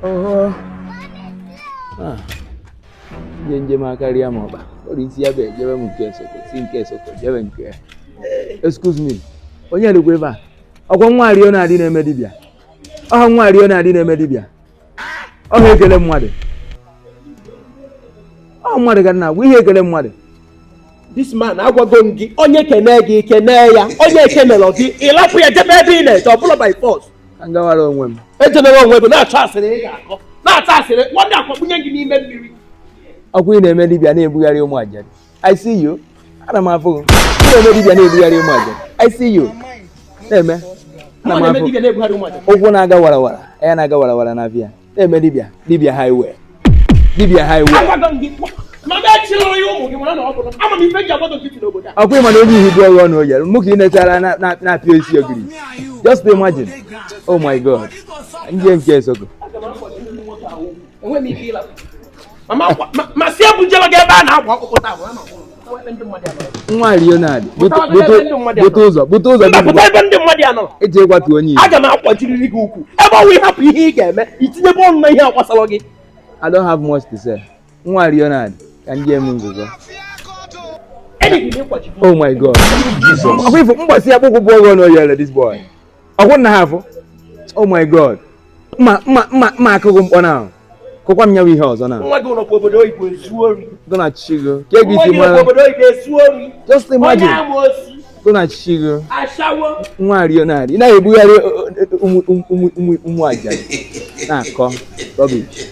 Oho. Ah. Nje njem akarịa m ọkpa. Ọrụ isi ya bụ ejebe m nke Nsoko, si nke Nsoko jebe nke. Excuse me. Onye dịkwa ebe a? Ọkwa nwa Ario na-adị na-eme dibịa. Ọha nwa Ario na-adị na-eme dibịa. Ọha ekele mmadụ. Ọ mmadụ ka na-agwa ihe ekele mmadụ. This man, agwago m gị, onye kene gị, kene ya. Onye ekenelọ gị, ịlapụ ya jebe ebe ị na-eje. Ọ bụla by force. Ka m gawara onwe m. Ejenere onwe gị na-achọ asịrị ị ga-akọ, na-achọ asịrị nwanne akwakpunye gị n'ime mmiri. Ọkwa ị na-eme dibịa na-ebugharị ụmụ ajadu. I see you. Ana m afụ gị. Ị na-eme dibịa na-ebugharị ụmụ ajadu. I see you. Na-eme. Ana m na-eme afụ. Dibịa na-ebugharị ụmụ ajadu. Ụkwụ na-aga warawara, anya na-aga warawara na abịa. Na-eme dibịa, dibịa highway. Dibịa highway. Agwago m gị, mama, echilụrụ ya ụmụ gị mara na ọ bụrụ ama m ife ji agbado nkịtị n'obodo a. Ọkwa ịma na onye ihu bụ ọghọ na oyere mụ ka ị nechara na-apịa isi ogiri. Just imagine. Oh my God. Ndị nke Nsoko. Aga m akwado ndị nwoke ahụ, enweghị m ike ịlapụ. Mama ma si ebujela gị ebe a na-agba ọkpụkpụ taa bụ ama m ebe ndị mmadụ anọrọ. Nwa Leonard, Pụta ebe ndị mmadụ bute ụzọ, bute ụzọ. Mba, pụta ebe ndị mmadụ anọrọ. Eji ịkwatu onye ihu. Aga m akwajiriri gị ukwu ebe ọ wụ ịhapụ ihe ị ga-eme, itinyebe ọnụ na ihe akwasara gị. I don't have much to say. Nwa Leonard, ka ndị emu nzuzo. Enyi gị na-ịkwaji. Oh my God. Jesus. Ọkwa ifo mgbasi akpụkwụ bụ ọghọ na oyere this boy. Ọkwụ nna ha afụ. Oh my God. Mma mma mma mma akụghị mkpọ na. Kụkwa m nyawa ihe ọzọ na. Nwa gị nọkwa obodo oyibo ezu ori. Gụ na chigo. Ka ego Nwa isi gị nọkwa mara. obodo oyibo ezu ori. Just Onye imagine. amoosu. Gụ na chigo. Ashawo. Nwa Leonard. Ị naghị ebugharị ụmụ ụmụ ụmụ ụmụ ajadu. Na-akọ rubbish.